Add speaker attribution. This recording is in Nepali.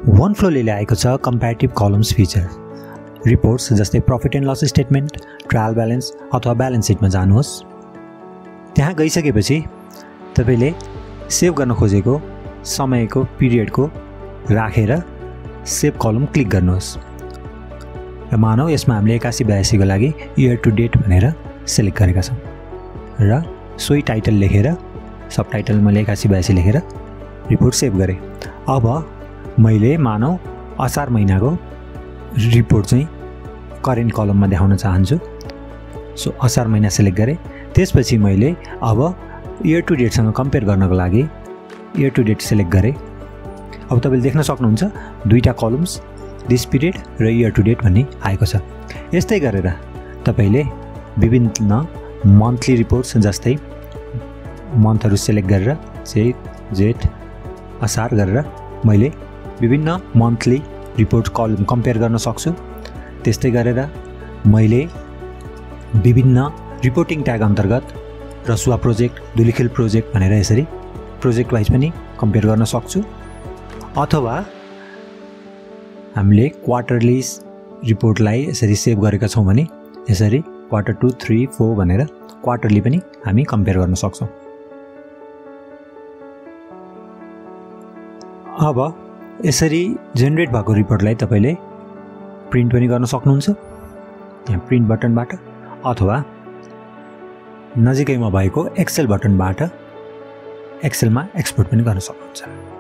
Speaker 1: OneFlowले ल्याएको छ कम्प्यारेटिभ कलम्स फिचर। रिपोर्ट्स जस्तै profit and loss statement, trial balance अथवा ब्यालेन्स सिटमा जानुहोस्। त्यहाँ गइसकेपछि तपाईले सेभ गर्न खोजेको समयको पिरियडको राखेर सेभ कलम क्लिक गर्नुहोस् र मानौ यसमा हामीले 81-82 को लागि इयर टु डेट भनेर सिलेक्ट गरेका छौं र सोही टाइटल लेखेर सब टाइटल मैले 81-82 लेखेर रिपोर्ट सेभ गरे। अब मैले मानौ असार महिनाको रिपोर्ट चाहिँ करेन्ट कलममा देखाउन चाहन्छु। सो असार महिना सिलेक्ट गरे। त्यसपछि मैले अब इयर टु डेटसँग कम्पेयर गर्नको लागि इयर टु डेट सिलेक्ट गरे। अब तपाईले देख्न सक्नुहुन्छ दुईटा कलम्स दिस पिरियड र इयर टु डेट भन्ने आएको छ। यस्तै गरेर तपाईले विभिन्न मन्थली रिपोर्ट्स जस्तै मन्थहरु सिलेक्ट गरेर चैत जेठ असार गरेर मैले विभिन्न मन्थली रिपोर्ट कलम कम्पेयर गर्न सक्छु। त्यस्तै गरेर मैले विभिन्न रिपोर्टिङ ट्याग अन्तर्गत रसुवा प्रोजेक्ट, दुलीखेल प्रोजेक्ट भनेर यसरी प्रोजेक्ट वाइज पनि कम्पेयर गर्न सक्छु। अथवा हामीले क्वार्टरली रिपोर्टलाई यसरी सेभ गरेका छौं भने यसरी क्वार्टर 2, 3, 4 भनेर क्वार्टरली पनि हामी कम्पेयर गर्न सक्छौं। अब यसरी जेनेरेट भएको रिपोर्टलाई तपाईले प्रिन्ट पनि गर्न सक्नुहुन्छ यहाँ प्रिन्ट बटनबाट अथवा नजिकैमा भएको एक्सेल बटनबाट एक्सेलमा एक्सपोर्ट पनि गर्न सक्नुहुन्छ।